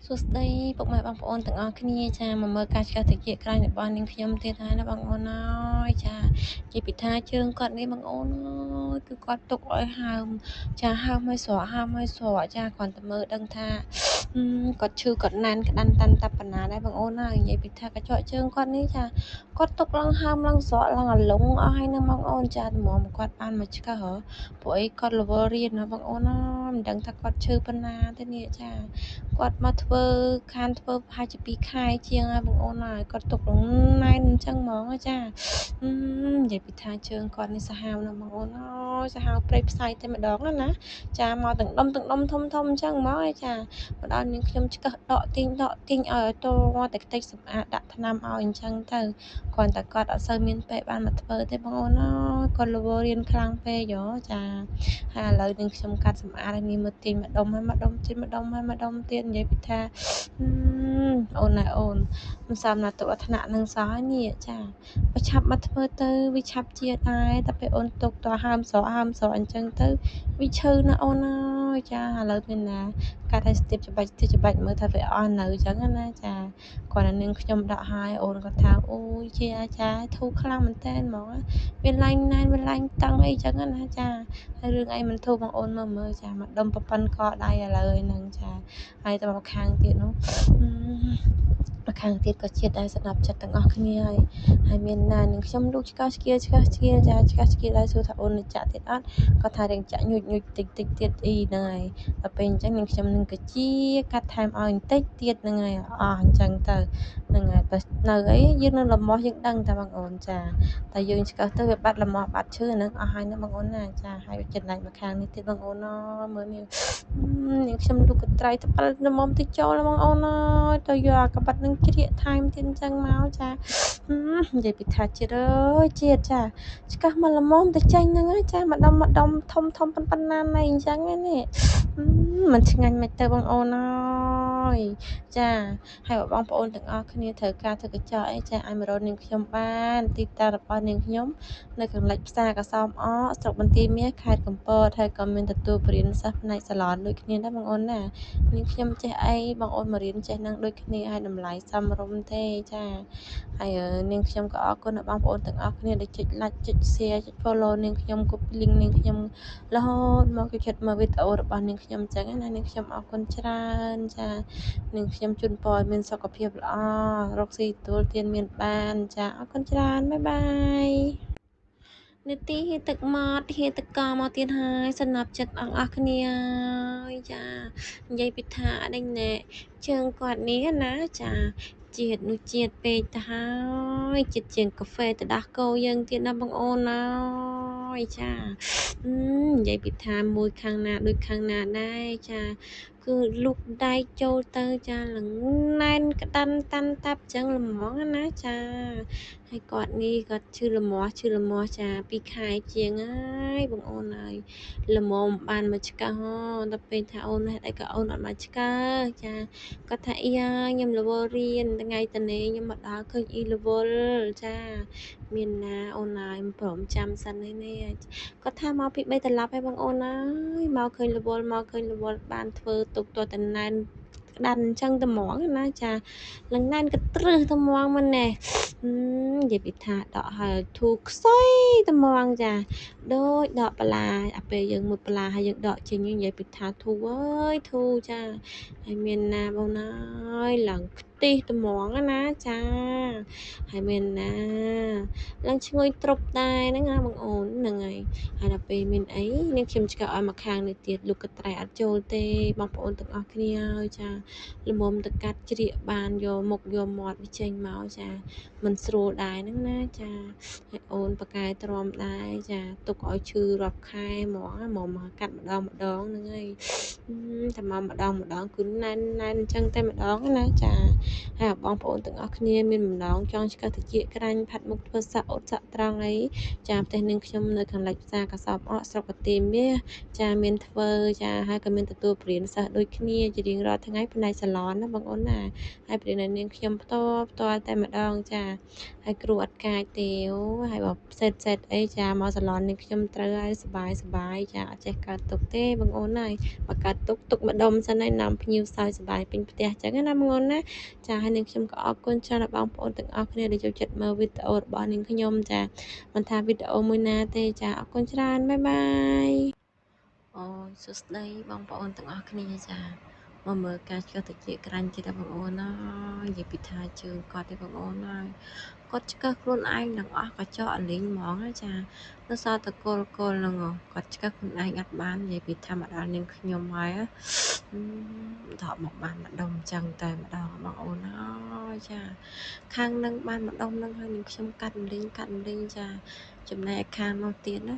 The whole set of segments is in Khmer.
សួស្តីពុកម៉ែបងប្អូនទាំងអស់គ្នាចាមកមើលការឆ្កឹះតិចក្រែងរបស់នាងខ្ញុំទៀតហើយណាបងប្អូនអើយចាជាពិថាជើងគាត់នេះបងប្អូនអើយគឺគាត់ទុកឲ្យហើមចាហើមឲ្យស្រកហើមឲ្យស្រកចាគ្រាន់តែមើលដឹងថាគាត់ឈឺគាត់ណែនក្តាន់តាន់តាប់បណ្ណាដែរបងអូនហើយនិយាយពីថាកញ្ចក់ជើងគាត់នេះចាគាត់ទុកឡើងហើមឡើងស្រកឡើងអាលងអស់ហើយនឹងបងអូនចាតម្រាំគាត់បានមកឆ្កឹះហ៎ព្រោះអីគាត់រវល់រៀនណាបងអូនអើយមិនដឹងថាគាត់ឈឺប៉ុណ្ណាទេនេះចាគាត់មកធ្វើខានធ្វើប្រហែលជា2ខែជាងហើយបងអូនហើយគាត់ទុកឡើងណែនអញ្ចឹងហ្មងចានិយាយពីថាជើងគាត់នេះសាហាវណាស់បងអូនអើយសាហាវព្រៃផ្សៃតែម្ដងណាចាមកទាំងដុំទាំងដុំធំធំអញ្ចឹងហ្មងឯចាមកដល់នាងខ្ញុំឆ្កឹះដកទាញដកទាញឲ្យតតែខ្ទេចសម្អាតដាក់ថ្នាំឲ្យអញ្ចឹងទៅគ្រាន់តែគាត់អត់សូវមានពេលបានមកធ្វើទេបងអូនអើយគាត់រវល់រៀនខ្លាំងពេកហ៎ចាហើយឥឡូវនាងខ្ញុំកាត់សម្អាតឲ្យនេះមើលទាញម្ដុំហើយម្ដុំទៀតម្ដុំហើយម្ដុំទៀតនិយាយពីថាអូនណាអូនមិនសមណាទុកថ្នាក់នឹងសោះនេះចាបើឆាប់មកធ្វើទៅវាឆាប់ជាដែរតែពេលអូនទុកតហើមស្រកហើមស្រកអញ្ចឹងទៅវាឈឺណាអូនអើយចាឥឡូវមានណាកាត់ឲ្យស្ទាបច្បាច់ស្ទាបច្បាច់មើលថាវាអស់នៅអញ្ចឹងណាចាគាត់តែនឹងខ្ញុំដកហើយអូនគាត់ថាអូយជាអាចារ្យធូរខ្លាំងមែនតើហ្មងវាឡើងណែនវាឡើងតឹងអីចឹងណាចាហើយរឿងអីមិនធូរបងអូនមើលមើលចាមកដុំប្រប៉ុនកដៃឥឡូវហ្នឹងចាហើយទៅមកខាងទៀតនោះមកខាងទៀតក៏ជាតិដែរស្ដាប់ចិត្តទាំងអស់គ្នាហើយហើយមានណានឹងខ្ញុំលូកឆ្កឹះឆ្កៀលឆ្កឹះឆ្កៀលចាឆ្កឹះឆ្កៀលដែរសួរថាអូនចាក់ទៀតអត់គាត់ថារៀងចាក់ញូចញូចតិចតិចទៀតអីហ្នឹងហើយដល់ពេលអញ្ចឹងនឹងខ្ញុំនឹងកាជាកាត់ថែមឲ្យបន្តិចទៀតហ្នឹងហើយអស់អញ្ចឹងទៅហ្នឹងហើយបើនៅអីយើងនៅលមាស់យើងដឹងតែបងអូនចាតែយើងឆ្កឹះទៅវាបាត់លមាស់បាត់ឈឺហ្នឹងអស់ហើយណាបងអូនណាចាហើយចំណែកមកខាងនេះទៀតបងអូនអើយមើលនេះនាងខ្ញុំលូកកត្រៃទៅប៉ិលល្មមទៅចូលបងអូនអើយទៅយកអាកបាត់នឹងជ្រៀកថែមទៀតអញ្ចឹងមកចានិយាយពីថាជាតិអើយជាតិចាឆ្កឹះមកល្មមទៅចេញហ្នឹងចាម្ដុំម្ដុំធំធំប៉ុណ្ណាណៃអញ្ចឹងនេះមិនឆ្ងាញ់មិនទៅបងអូនអើយចាហើយបងប្អូនទាំងអស់គ្នាត្រូវការធ្វើកញ្ចក់អីចាអាចមករកនាងខ្ញុំបានទីតាំងរបស់នាងខ្ញុំនៅខាងលិចផ្សារកសោមអស្រុកបន្ទាយមាសខេត្តកំពតហើយក៏មានទទួលបរិញ្ញាសិស្សផ្នែកសាឡនដូចគ្នាដែរបងអូនណានាងខ្ញុំចេះអីបងអូនមករៀនចេះនឹងដូចគ្នាហើយតម្លៃសមរម្យទេចាហើយនាងខ្ញុំក៏អរគុណដល់បងប្អូនទាំងអស់គ្នាដែលចុច like ចុច share ចុច follow នាងខ្ញុំ copy link នាងខ្ញុំរហូតមកចូលចិត្តមើលវីដេអូរបស់នាងខ្ញុំអញ្ចឹងណានាងខ្ញុំអរគុណច្រើនចានាងខ្ញុំជូនពរឲ្យមានសុខភាពល្អរកស៊ីទទួលទានមានបានចាអរគុណច្រើនបាយបាយនាទីហៀទឹកម៉ត់ហៀទឹកកមកទៀតហើយសំណាប់ចិត្តអង្គអស់គ្នាហើយចានិយាយពីថាអដេញណែជើងគាត់នេះណាចាជាតិនោះជាតិពេកទៅហើយជាតិជាងកាហ្វេទៅដោះគោយើងទៀតណាបងអូនអើយចានិយាយពីថាមួយខាងណាដូចខាងណាដែរចាគឺលុកដៃចូលទៅចាលណែនក្តាន់តាន់តាប់ចឹងល្មងណាចាហើយគាត់នេះគាត់ឈឺលមាស់ឈឺលមាស់ចា2ខែជាងហើយបងអូនហើយល្មមបានមកឆ្កឹះដល់ពេលថាអូនហេតុអីក៏អូនអត់មកឆ្កឹះចាគាត់ថាអីហើយខ្ញុំរវល់រៀនថ្ងៃតនេខ្ញុំមកដល់ឃើញអ៊ីរវល់ចាមានណាអូនហើយមិនព្រមចាំសិននេះគាត់ថាមកពី3ត្រឡប់ហើយបងអូនហើយមកឃើញរវល់មកឃើញរវល់បានធ្វើទុកតតែណែនក្តាន់អញ្ចឹងត្មងណាចាឡើងណែនកត្រឹសត្មងមិនណែនិយាយពីថាដកហើយធូរខ្សុយត្មងចាដូចដកបន្លាអាពេលយើងមុតបន្លាហើយយើងដកចេញនិយាយពីថាធូរអើយធូរចាហើយមានណាបងណាយឡើងខ្ទិះត្មងណាចាហើយមានណាឡើងឈ្ងុយទ្រប់ដែរហ្នឹងណាបងអូនហ្នឹងហើយហើយដល់ពេលមានអីនាងខ្ញុំឆ្កឹះឲ្យមកខាងនេះទៀតលោកកត្រៃអត់ចូលទេបងប្អូនទាំងអស់គ្នាហើយចាល្មមទៅកាត់ជ្រៀកបានយកមុខយកមាត់វាចេញមកចាមិនស្រួលដែរហ្នឹងណាចាហើយអូនបកែទ្រាំដែរចាទុកឲ្យឈឺរាប់ខែហ្មងហ្មងមកកាត់ម្ដងម្ដងហ្នឹងហើយតែមកម្ដងម្ដងគឺណែនណែនអញ្ចឹងតែម្ដងណាចា ហើយបងប្អូនទាំងអស់គ្នាមានបំណងចង់ឆ្កឹះត្រចៀកក្រាញ់ផាត់មុខធ្វើសាក់អ៊ុតសាក់ត្រង់អីចាផ្ទះនាងខ្ញុំនៅខាងលិចផ្សារកសោបអកស្រុកបន្ទាយមាសចាមានធ្វើចាហើយក៏មានទទួលបរិញ្ញាសិស្សដូចគ្នាជារៀងរាល់ថ្ងៃផ្នែកសាឡនណាបងអូនណាហើយបរិញ្ញានាងខ្ញុំផ្ទាល់ផ្ទាល់តែម្ដងចាហើយគ្រូអត់កាចទេអូហើយបើផ្សេតផ្សេតអីចាមកសាឡននាងខ្ញុំត្រូវហើយសបាយសបាយចាអត់ចេះកើតទុកទេបងអូនហើយបើកើតទុកទុកម្ដុំសិនហើយនាំភ្ញៀវសើចសបាយពេញផ្ទះចឹងណាបងអូនណាចាហើយនាងខ្ញុំក៏អរគុណច្រើនដល់បងប្អូនទាំងអស់គ្នាដែលចូលចិត្តមើលវីដេអូរបស់នាងខ្ញុំចាមិនថាវីដេអូមួយណាទេចាអរគុណច្រើនបាយបាយអូយសួស្តីបងប្អូនទាំងអស់គ្នាចាមកមើលការឆ្កឹះត្រចៀកក្រាញ់ទៀតដល់បងអូនហើយនិយាយពីថាជើងគាត់ទេបងអូនហើយគាត់ឆ្កឹះខ្លួនឯងទាំងអស់កញ្ចក់លីងហ្មងចានៅសល់តែគល់គល់ហ្នឹងគាត់ឆ្កឹះខ្លួនឯងអត់បាននិយាយពីធម្មតានាងខ្ញុំហើយដកមកបានម្ដុំចឹងតែម្ដងបងអូនហើយចាខាងនឹងបានម្ដុំនឹងហើយនាងខ្ញុំកាត់លីងកាត់លីងចាចំណែកខាងនោះទៀតណា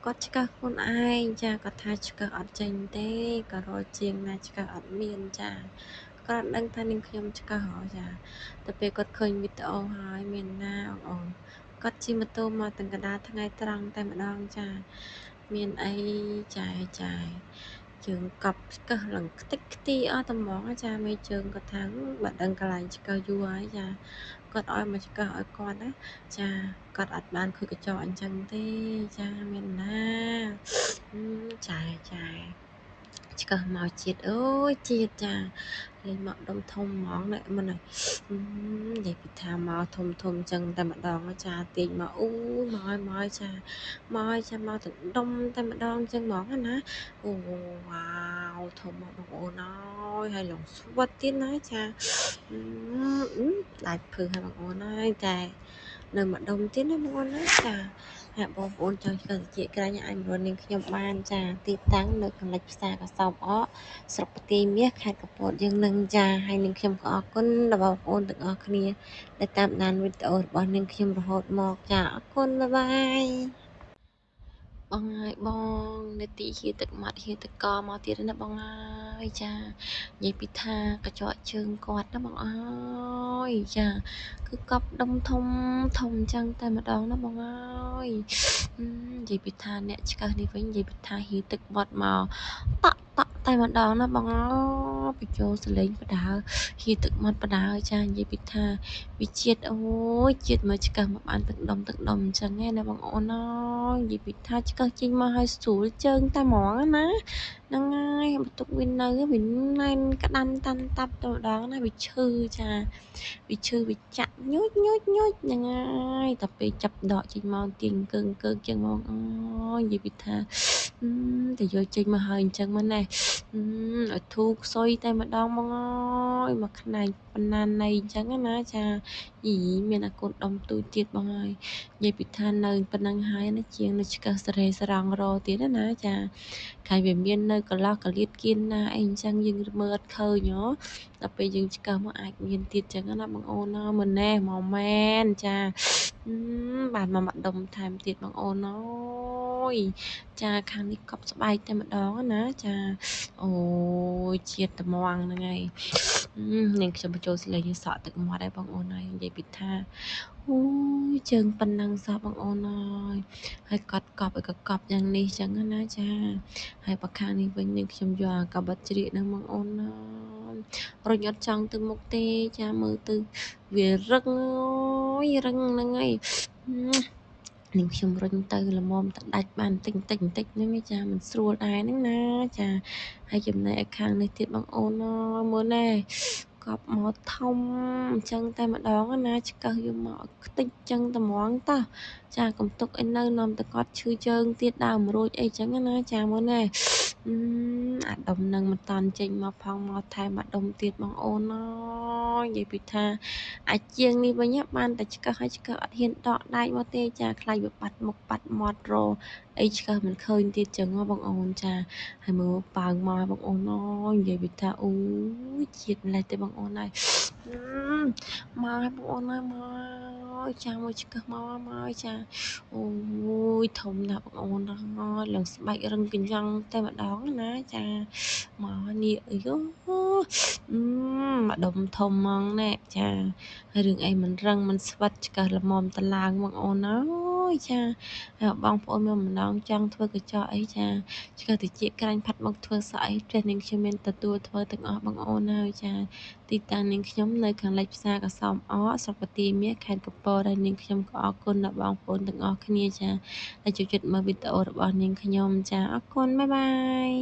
គាត់ឆ្កឹះខ្លួនឯងចាគាត់ថាឆ្កឹះអត់ចេញទេក៏រកជាងណាឆ្កឹះអត់មានចាគាត់ដឹងថានាងខ្ញុំឆ្កឹះហ៎ចាទៅពេលគាត់ឃើញវីដេអូហើយមានណាបងអូនគាត់ជិះម៉ូតូមកទាំងកណ្ដាលថ្ងៃត្រង់តែម្ដងចាមានអីចាយចាយជើងកប់ឆ្កឹះឡើងខ្ទេចខ្ទីអស់តែហ្មងចាមេជើងគាត់ថាបើដឹងកន្លែងឆ្កឹះយូរហើយចាគាត់ឲ្យមកឆ្កឹះឲ្យគាត់ណាចាគាត់អត់បានឃើញកញ្ចក់អញ្ចឹងទេចាមានណាចាចាឆ្កឹះមកជាតិអូយជាតិចាលេងមកដុំធំហ្មងណាមិនហើយនិយាយពីថាមកធំធំចឹងតែម្ដងចាទាញមកអូមកហើយមកហើយចាមកហើយចាមកទាំងដុំតែម្ដងចឹងហ្មងណាអូវ៉ាវធំមកបងអូនអើយហើយឡងស្វិតទៀតណាចាដាច់ភឹងហើយបងអូនហើយតែនៅម្ដុំទៀតណាបងអូនណាចាហើយបងប្អូនចង់ឆ្កឹះត្រចៀកក្រាញ់អាចមករកនាងខ្ញុំបានចាទីតាំងនៅខាងលិចផ្សារកសោបអកស្រុកបន្ទាយមាសខេត្តកំពតយើងនឹងចាហើយនាងខ្ញុំក៏អរគុណដល់បងប្អូនទាំងអស់គ្នាដែលតាមដានវីដេអូរបស់នាងខ្ញុំរហូតមកចាអរគុណបាយបាយបងហើយបងនាទីហៀទឹកមាត់ហៀទឹកកមកទៀតណាបងហើយចានិយាយពីថាកញ្ចក់ជើងគាត់ណាបងអើយចាគឺកប់ដុំធំធំចឹងតែម្ដងណាបងអើយនិយាយពីថាអ្នកឆ្កឹះនេះវិញនិយាយពីថាហៀទឹកមាត់មកតក់តក់តែម្ដងណាបងអើយបញ្ចូលសលេងបដើហៀទឹកមាត់បដើចានិយាយពីថាវិជាតិអូយជាតិមកឆ្កឹះមកបានទឹកដុំទឹកដុំអញ្ចឹងឯណាបងអូនអើយនិយាយពីថាឆ្កឹះចេញមកឲ្យស្រួលជើងតែហ្មងណាហ្នឹងហើយបន្ទុកវានៅវាណែនក្តាន់តាន់តាប់តែម្ដងណាវាឈឺចាវាឈឺវាចាក់ញូចញូចញូចហ្នឹងហើយតែពេលចាប់ដកចេញមកទាញកើងកើងចឹងហ្មងអូយនិយាយពីថាតែយកចេញមកហើយអញ្ចឹងមកណែឲ្យធូរខ្សុយតែម្ដងមកអើយមកខ្នែងប៉ុណ្ណាណីអញ្ចឹងណាចាយីមានអាកូនដុំទូចទៀតបងហើយនិយាយពីថានៅប៉ុណ្ណឹងហើយណាជាងនៅឆ្កឹះសេរីស្រង់រទៀតណាចាខែវាមាននៅកន្លោះកលៀតគៀនណាអីអញ្ចឹងយើងមើលអត់ឃើញហ៎ដល់ពេលយើងឆ្កឹះមកអាចមានទៀតអញ្ចឹងណាបងអូនណាមើលណែមកមែនចាបានមកម្ដុំថែមទៀតបងអូនអើយចាខាងនេះកប់ស្បែកតែម្ដងណាចាអូយជាតិត្មងហ្នឹងហើយនាងខ្ញុំបញ្ចូលសលេងសក់ទឹកមាត់ហើយបងអូនហើយនិយាយពីថាអូយជើងប៉ុណ្ណឹងសោះបងអូនហើយហើយកត់កប់ឲ្យកកប់យ៉ាងនេះចឹងណាចាហើយបើខាងនេះវិញនាងខ្ញុំយកអាកបិតជ្រៀកហ្នឹងបងអូនរុញអត់ចង់ទៅមុខទេចាមើលទៅវារឹងអូយរឹងហ្នឹងហើយនាងខ្ញុំរុញទៅល្មមតដាច់បានតិចតិចបន្តិចហ្នឹងចាមិនស្រួលដែរហ្នឹងណាចាហើយចំណែកឯខាងនេះទៀតបងអូនមើលណែកប់មកធំអញ្ចឹងតែម្ដងណាឆ្កឹះយកមកខ្ទេចអញ្ចឹងត្មងតោះចាកុំទុកឲ្យនៅនាំតែគាត់ឈឺជើងទៀតដើមរួចអីចឹងណាចាមើលណែអាដុំនឹងមិនតាន់ចេញមកផងមកថែមអាដុំទៀតបងអូនអើយនិយាយពីថាអាជាងនេះវិញបានតែឆ្កឹះហើយឆ្កឹះអត់ហ៊ានដកដែកមកទេចាខ្លាចវាបាត់មុខបាត់មាត់រអីឆ្កឹះមិនឃើញទៀតចឹងបងអូនចាហើយមើលប៉ើងមកបងអូនអើយនិយាយពីថាអូយជាតិម្លេះទេបងអូនហើយមកហើយបងអូនហើយមកចាមួយឆ្កឹះមកមកចាអូយធំណាស់បងអូនហើយឡើងស្បែករឹងកញ្ចង់តែម្ដងណាចាមកនេះអីអូ ម្ដុំធំហ្មងណែចាហើយរឿងអីមិនរឹងមិនស្វិតឆ្កឹះល្មមតឡើងបងអូនអើយចាហើយបងប្អូនមកម្ដងចង់ធ្វើកញ្ចក់អីចាឆ្កឹះតិចក្រាញ់ផាត់មុខធ្វើសក់អីផ្ទះនាងខ្ញុំមានទទួលធ្វើទាំងអស់បងអូនហើយចាទីតាំងនាងខ្ញុំនៅខាងលិចផ្សារកសោមអស្រុកបន្ទាយមាសខេត្តកំពតហើយនាងខ្ញុំក៏អរគុណដល់បងប្អូនទាំងអស់គ្នាចាដែលចូលចិត្តមើលវីដេអូរបស់នាងខ្ញុំចាអរគុណបាយបាយ។